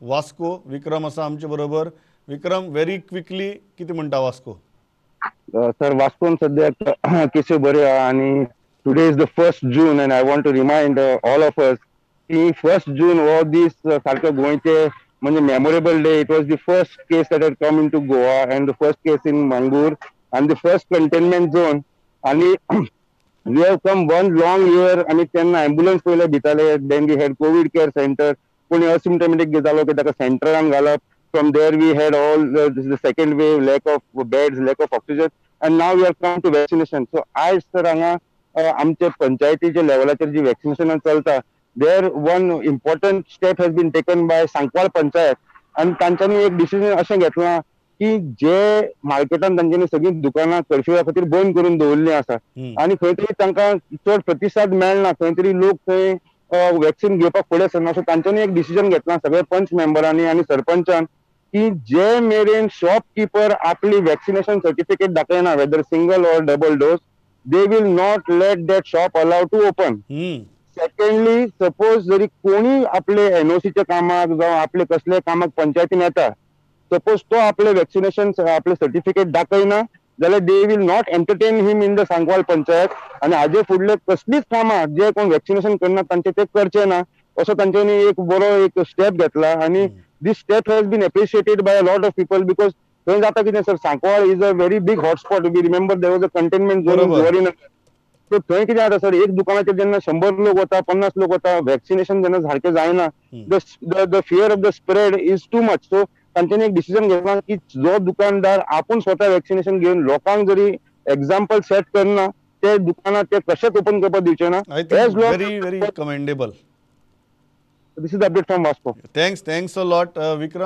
वास्को. विक्रम आसा आमचे बरोबर. विक्रम, व्हेरी क्विकली कितें म्हणटा वास्को? सर, वास्कोन सद्याक केसी बऱ्यो आहा आनी today is the 1st June and I want to remind all of us की 1 जून हो दीस सारको गोंयचे म्हणजे memorable day. It was the first case that had come into Goa and the first case in Mangor and the first containment zone. आनी we have come one long year. आनी तेन्ना ambulance पयले दिताले, then we had COVID care center. कोणी असिम्टमॅटीक जालो की ताका सेंटरान घालप. From there we had all the second wave, lack of beds, lack of oxygen, and now we are come to vaccination. So आयज तर हांगा आमच्या पंचायतीच्या लेवलाचेर जी वॅक्सिनेशन चलता, there one important step has been taken by Sancoale panchayat. आनी तांच्यांनी एक डिसिजन अशें घेतलां की जे मार्केटान तांच्यांनी सगळीं दुकानां कर्फ्युआ खातीर बंद करून दवरलीं आसा आनी खंय तरी तांकां चड प्रतिसाद मेळना, खंय तरी लोक थंय वॅक्सिन घेवपाक फुडें सरना, सो तांच्यांनी एक डिसिजन घेतलां सगळे पंच मेंबरांनी आनी सरपंचान की जे मेरेन शॉपकीपर आपली वॅक्सिनेशन सर्टिफिकेट दाखयना, whether single or double dose, they will not let that shop allow to open. Secondly, suppose जरी कोणी आपले एनओसीच्या कामाक जावं आपले कसले कामाक पंचायतीन येता, सपोज तो आपले वॅक्सिनेशन आपले सर्टिफिकेट दाखयना जाल्यार they will not entertain him in the Sancoale panchayat. आनी हाजे फुडले कसलीच कामां जे कोण वॅक्सिनेशन करना तांचे ते करचे ना, असो तांच्यांनी एक बरो एक स्टेप घेतला. आनी this step has been appreciated by a lot of people because थंय जाता कितें sir, Sancoale is a very big hotspot. We remember there was a containment zone. Zuarinagar. So थंय कितें जाता सर, एक दुकानाचेर जेन्ना 100 लोक वता, 50 लोक वता, वॅक्सिनेशन जेन्ना सारकें जायना, the fear of the spread is too much. So तांच्यांनी एक डिसिजन घेतला की जो दुकानदार आपूण स्वता वॅक्सिनेशन घेवन लोकांक जरी एग्जाम्पल सेट करना, ते दुकानां ते कशेंच ओपन करपाक दिवचे ना. I think very very commendable. This is update from Vasco. Thanks, thanks a lot, Vikram.